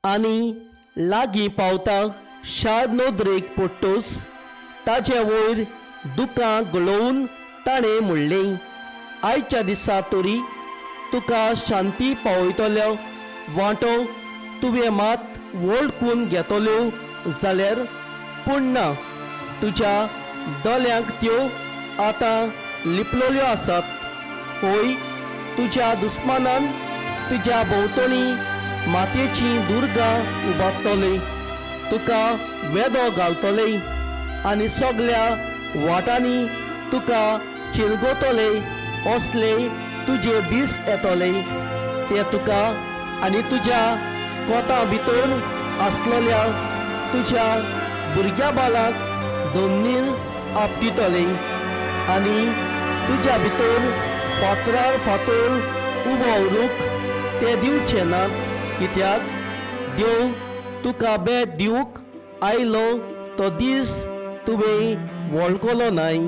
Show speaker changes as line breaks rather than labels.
आनी लागीं पावता शार नदरेक पडटच ताचे वयर दुकां गळोवन ताणें म्हणलें, आयच्या दिसा तरी तुका शांती पावयतल्यो वांटो तुवें मात वळखून घेतल्यो जाल्यार, पूण ना, तुज्या दोळ्यांक त्यो आतां लिपलेल्यो आसात. हय, तुज्या दुस्मानान तुज्या भोंवतणी मातयेचीं दुर्गां उबारतले, तुका वेदो घालतले आनी सगल्या वाटांनी तुका चिरगतले. असले तुजे दीस येतले, ते तुका आनी तुज्या कोता भितर आसलेल्या तुज्या भुरग्या बालाक दोन्नीर आपटितले आनी तुज्या भितर फातरार फातर उबो उरूंक ते दिवचे नात, कित्याक देव तुका बेट दिवंक आयलो तो दीस तुवें वळखलो नाय.